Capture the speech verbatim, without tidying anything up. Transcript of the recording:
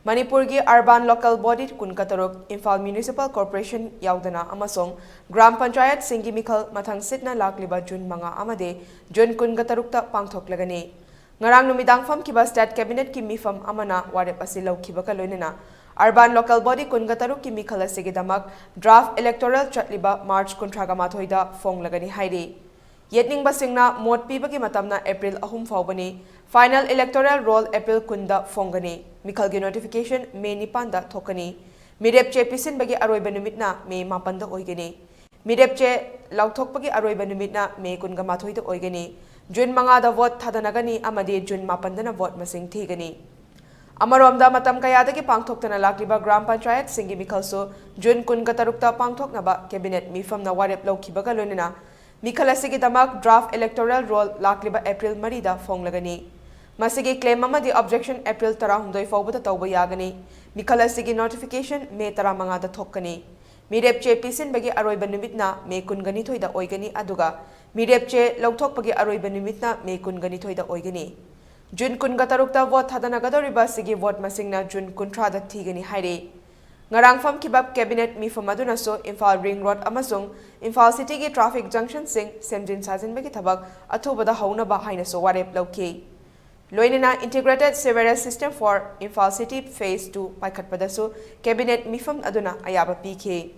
ꯃꯅꯤꯄꯨꯔꯒꯤ Urban Local Body ꯀꯨꯟꯒ ꯇꯔꯨꯛ, ꯏꯝꯐꯥꯜ Municipal Corporation ꯌꯥꯎꯗꯅ ꯑꯃꯁꯨꯡ ꯒ꯭ꯔꯥꯝ ꯄꯟꯆꯥꯌꯠꯁꯤꯡꯒꯤ ꯃꯤꯈꯜ ꯃꯊꯪ ꯁꯤꯠꯅ ꯂꯥꯛꯂꯤꯕ ꯖꯨꯟ ꯃꯉꯥ ꯑꯃꯗꯤ ꯖꯨꯟ ꯀꯨꯟꯒ ꯇꯔꯨꯛꯇ ꯄꯥꯡꯊꯣꯛꯂꯒꯅꯤ꯫ ꯉꯔꯥꯡ ꯅꯨꯃꯤꯗꯥꯡ ꯐꯝꯈꯤꯕ State Cabinetꯀꯤ ꯃꯤꯐꯝ ꯑꯃꯅ ꯋꯥꯔꯦꯞ ꯑꯁꯤ ꯂꯧꯈꯤꯕꯒ ꯂꯣꯏꯅꯅ Urban Local Body ꯀꯨꯟꯒ ꯇꯔꯨꯛꯀꯤ ꯃꯤꯈꯜ ꯑꯁꯤꯒꯤꯗꯃꯛ draft electoral ꯆꯠꯂꯤꯕ March ꯀꯨꯟꯊ꯭ꯔꯥꯒ ꯃꯥꯊꯣꯏꯗ ꯐꯣꯡꯂꯒꯅꯤ ꯍꯥꯏꯔꯤ꯫ ꯌꯦꯠꯅꯤꯡꯕꯁꯤꯡꯅ ꯃꯣꯠ ꯄꯤꯕꯒꯤ ꯃꯇꯝꯅ April ꯑꯍꯨꯝ ꯐꯥꯎꯕꯅꯤ꯫ Final electoral roll April ꯀꯨꯟꯗ ꯐꯣꯡꯒꯅꯤ꯫ ꯃꯤꯈꯜꯒꯤ notification May ꯅꯤꯄꯥꯟꯗ ꯊꯣꯛꯀꯅꯤ꯫ ꯃꯤꯔꯦꯞ ꯆꯦ ꯄꯤꯁꯤꯟꯕꯒꯤ ꯑꯔꯣꯏꯕ ꯅꯨꯃꯤꯠꯅ May ꯃꯥꯄꯟꯗ ꯑꯣꯏꯒꯅꯤ꯫ ꯃꯤꯔꯦꯞ ꯆꯦ ꯂꯧꯊꯣꯛꯄꯒꯤ ꯑꯔꯣꯏꯕ ꯅꯨꯃꯤꯠꯅ May ꯀꯨꯟꯒ ꯃꯥꯊꯣꯏꯗ ꯑꯣꯏꯒꯅꯤ꯫ ꯖꯨꯟ ꯃꯉꯥꯗ vote ꯊꯥꯗꯅꯒꯅꯤ ꯑꯃꯗꯤ ꯖꯨꯟ ꯃꯥꯄꯟꯗꯅ vote ꯃꯁꯤꯡ ꯊꯤꯒꯅꯤ꯫ ꯑꯃꯔꯣꯝꯗ, ꯃꯇꯝ ꯀꯌꯥꯗꯒꯤ ꯄꯥꯡꯊꯣꯛꯇꯅ ꯂꯥꯛꯂꯤꯕ ꯒ꯭ꯔꯥꯝ ꯄꯟꯆꯥꯌꯠꯁꯤꯡꯒꯤ ꯃꯤꯈꯜꯁꯨ ꯖꯨꯟ ꯀꯨꯟꯒ ꯇꯔꯨꯛꯇ ꯄꯥꯡꯊꯣꯛꯅꯕ Cabinet ꯃꯤꯐꯝꯅ ꯋꯥꯔꯦꯞ ꯂꯧꯈꯤꯕꯒ ꯂꯣꯏꯅꯅ ꯃꯤꯈꯜ ꯑꯁꯤꯒꯤꯗꯃꯛ draft electoral roll ꯂꯥꯛꯂꯤꯕ April ꯃꯔꯤꯗ ꯐꯣꯡꯂꯒꯅꯤ꯫ ꯃꯁꯤꯒꯤ claim ꯑꯃꯗꯤ objection April ꯇꯔꯥꯍꯨꯝꯗꯣꯏ ꯐꯥꯎꯕꯗ ꯇꯧꯕ ꯌꯥꯒꯅꯤ꯫ ꯃꯤꯈꯜ ꯑꯁꯤꯒꯤ notification May ꯇꯔꯥꯃꯉꯥꯗ ꯊꯣꯛꯀꯅꯤ꯫ ꯃꯤꯔꯦꯞ ꯆꯦ ꯄꯤꯁꯤꯟꯕꯒꯤ ꯑꯔꯣꯏꯕ ꯅꯨꯃꯤꯠꯅ May ꯀꯨꯟꯒ ꯅꯤꯊꯣꯏꯗ ꯑꯣꯏꯒꯅꯤ, ꯑꯗꯨꯒ ꯃꯤꯔꯦꯞ ꯆꯦ ꯂꯧꯊꯣꯛꯄꯒꯤ ꯑꯔꯣꯏꯕ ꯅꯨꯃꯤꯠꯅ May ꯀꯨꯟꯒ ꯅꯤꯊꯣꯏꯗ ꯑꯣꯏꯒꯅꯤ꯫ ꯖꯨꯟ ꯀꯨꯟꯒ ꯇꯔꯨꯛꯇ vote ꯊꯥꯗꯅꯒꯗꯧꯔꯤꯕ ꯑꯁꯤꯒꯤ vote ꯃꯁꯤꯡꯅ ꯖꯨꯟ ꯀꯨꯟꯊ꯭ꯔꯥꯗ ꯊꯤꯒꯅꯤ ꯍꯥꯏꯔꯤ꯫ ꯉꯔꯥꯡ ꯐꯝꯈꯤꯕ Cabinet ꯃꯤꯐꯝ ꯑꯗꯨꯅꯁꯨ ꯏꯝꯐꯥꯜ Ring Road ꯑꯃꯁꯨꯡ ꯏꯝꯐꯥꯜ Cityꯒꯤ traffic junctionꯁꯤꯡ ꯁꯦꯝꯖꯤꯟ ꯁꯥꯖꯤꯟꯕꯒꯤ ꯊꯕꯛ ꯑꯊꯨꯕꯗ ꯍꯧꯅꯕ ꯍꯥꯏꯅꯁꯨ ꯋꯥꯔꯦꯞ ꯂꯧꯈꯤ꯫ ꯂꯣꯏꯅꯅ Integrated Sewerage System for Imphal City Phase two ꯄꯥꯏꯈꯠꯄꯗꯁꯨ Cabinet ꯃꯤꯐꯝ ꯑꯗꯨꯅ ꯑꯌꯥꯕ ꯄꯤꯈꯤ꯫